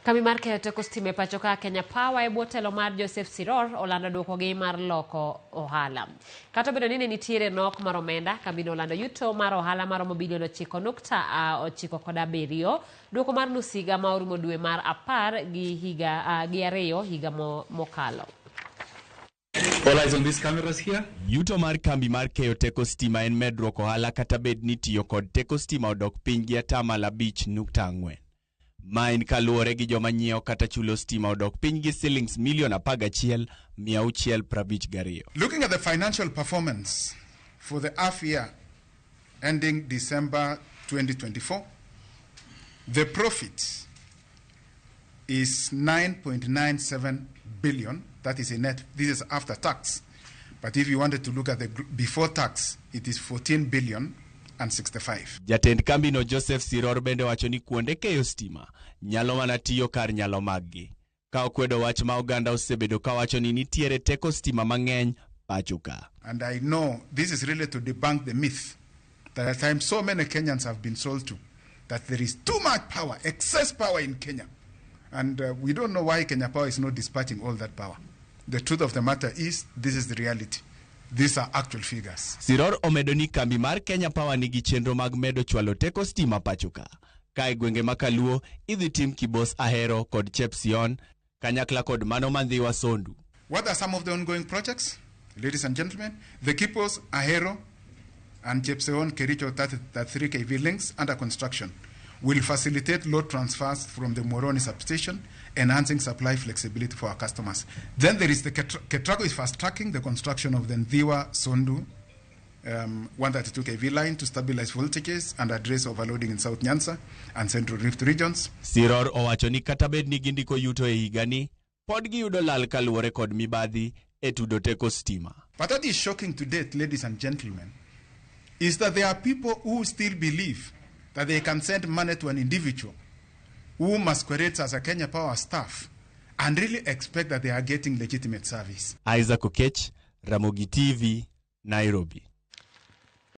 Kambi mar keyo teko stima e pacho ka Kenya Power e bwo telo mar Joseph Siror olando duokogi mar loko ohala. Kata obedo ni ne nitiere nok mar omenda, kambino olando yuto mar ohala maromo bilion 9.97. Duoko mar nus higa ma orumo dwe mar apar gi higa gi ariyo higa mokalo. All eyes on these cameras here. Yuto mar kambi mar keyo teko stima en medruok ohala kata bed ni tiyo kod teko stima odok piny gi 5.4%. Ma en kaluwore gi joma nyiewo kata chulo stima odok piny gi silings milion 11,652. Looking at the financial performance for the half year ending December 2024, the profit is 9.97 billion. That is a net. This is after tax. But if you wanted to look at the before tax, it is 14 billion and 65. Jatend kambino Joseph Siror bende wacho ni kuonde keyo stima nyalo mana tiyo kar nyalo maggi. Ka okwedo wach ma oganda osebedo kawacho ni nitiere teko stima mang'eny pacho ka. And I know this is really to debunk the myth that at times so many Kenyans have been sold to, that there is too much power, excess power in Kenya. And we don't know why Kenya Power is not dispatching all that power. The truth of the matter is, this is the reality. These are actual figures. Siror omedo ni kambi mar Kenya Power nigi chenro mag medo chwalo teko stima pacho ka. Ka e gwenge ma Kaluo idhi tim Kibos Ahero kod Chepsion kanyakla kod mano ma Ndhiwa Sondu. What are some of the ongoing projects? Ladies and gentlemen, the Kibos Ahero and Chepseon Kericho 33 kV links under construction will facilitate load transfers from the Muhoroni substation, enhancing supply flexibility for our customers. Then there is the Ketraco is fast-tracking the construction of the Ndhiwa Sondu 132 kV line to stabilize voltages and address overloading in South Nyanza and Central Rift regions. Siror owacho ni kata bed ni gindiko yuto e higani, pod giyudo lal kaluwore kod mibadhi e tudo teko stima. But what is shocking to date, ladies and gentlemen, is that there are people who still believe that they can send money to an individual who masquerades as a Kenya Power staff and really expect that they are getting legitimate service. Isaac Okech, Ramogi TV, Nairobi.